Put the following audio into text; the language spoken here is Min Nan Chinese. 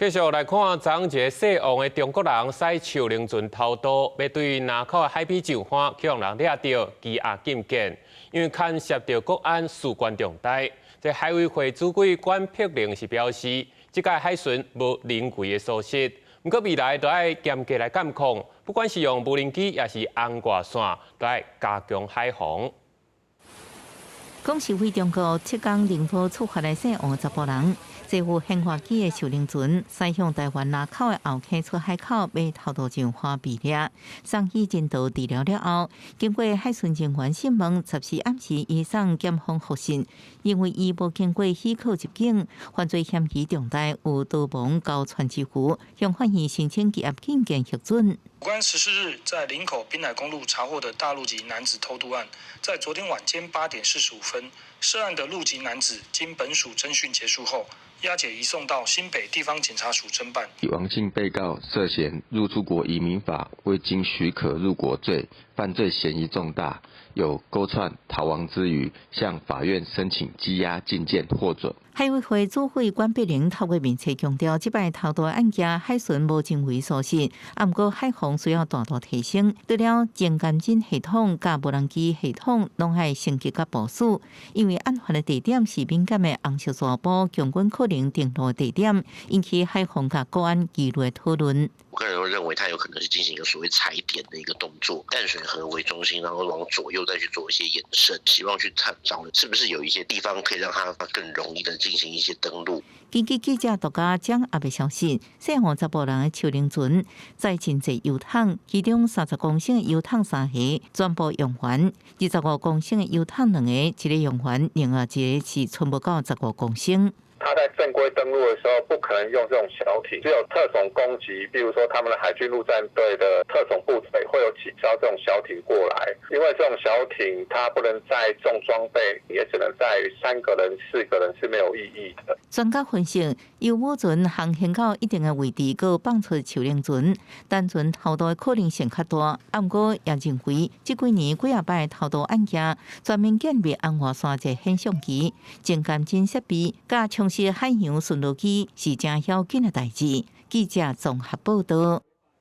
繼續來看，昨一个姓王的中國人駛樹輪船偷渡，欲對林口的海邊上岸，予人掠著，羈押禁見，因為牽涉著國安事關重大。這海委會主委管碧玲是表示，這擺海巡無人為的疏失，毋過未來都愛嚴格來監控，不管是用無人機抑是紅外線，都愛加強海防。講是對中國浙江寧波出發的姓王查埔人，坐有懸掛機的樹輪船，駛向台灣林口的後坑出海口，欲偷渡上岸被掠，送去人道治療了後，經過海巡人員訊問，14暗時移送檢方覆訊，認為伊無經過許可入境，犯罪嫌疑重大，有逃亡交傳之虞，向法院申請羈押禁見核准。有關14日在林口濱海公路查獲的大陸籍男子偷渡案，在昨天晚間8點45分，涉案的陸籍男子經本署偵訊結束後，押解移送到新北地方檢察署偵辦。王姓被告涉嫌入出國移民法未經許可入國罪，犯罪嫌疑重大，有勾串逃亡之虞，向法院申請羈押禁見獲准。海委會主委管碧玲透過面冊強調，這擺偷渡案件海巡無人為疏失，毋過海防需要大大提升，除了偵監偵系統佮無人機系統攏愛升級佮部署，因為案發的地點是敏感的紅色沙埔，共軍可能登陸的地點，引起海防佮國安疑慮討論。我個人會認為，他有可能是進行一個所謂踩點的一個動作，淡水河為中心，然後往左右再去做一些延伸，希望去探找是不是有一些地方可以讓他更容易的進行一些登陸。根據記者獨家掌握的消息，姓王查埔人的樹輪船載真濟油桶，其中30公升的油桶三個全部用完，25公升的油桶兩個，一個用完，另外一個是賰無夠15公升。他在正規登陸的時候，不可能用這種小艇，只有特種攻擊，比如說他們的海軍陸戰隊的特種部隊會有幾艘這種小艇過來。因為這種小艇它不能載重裝備，也只能載三個人、四個人是沒有意義的。專家分析，油母船航行到一定的位置，閣放出樹輪船，單船偷渡的可能性較大。毋過也認為，這幾年幾仔擺偷渡案件，全面建立紅外線這顯像機、偵監偵設備，佮充實海洋巡邏機是誠要緊的代誌。記者綜合報道。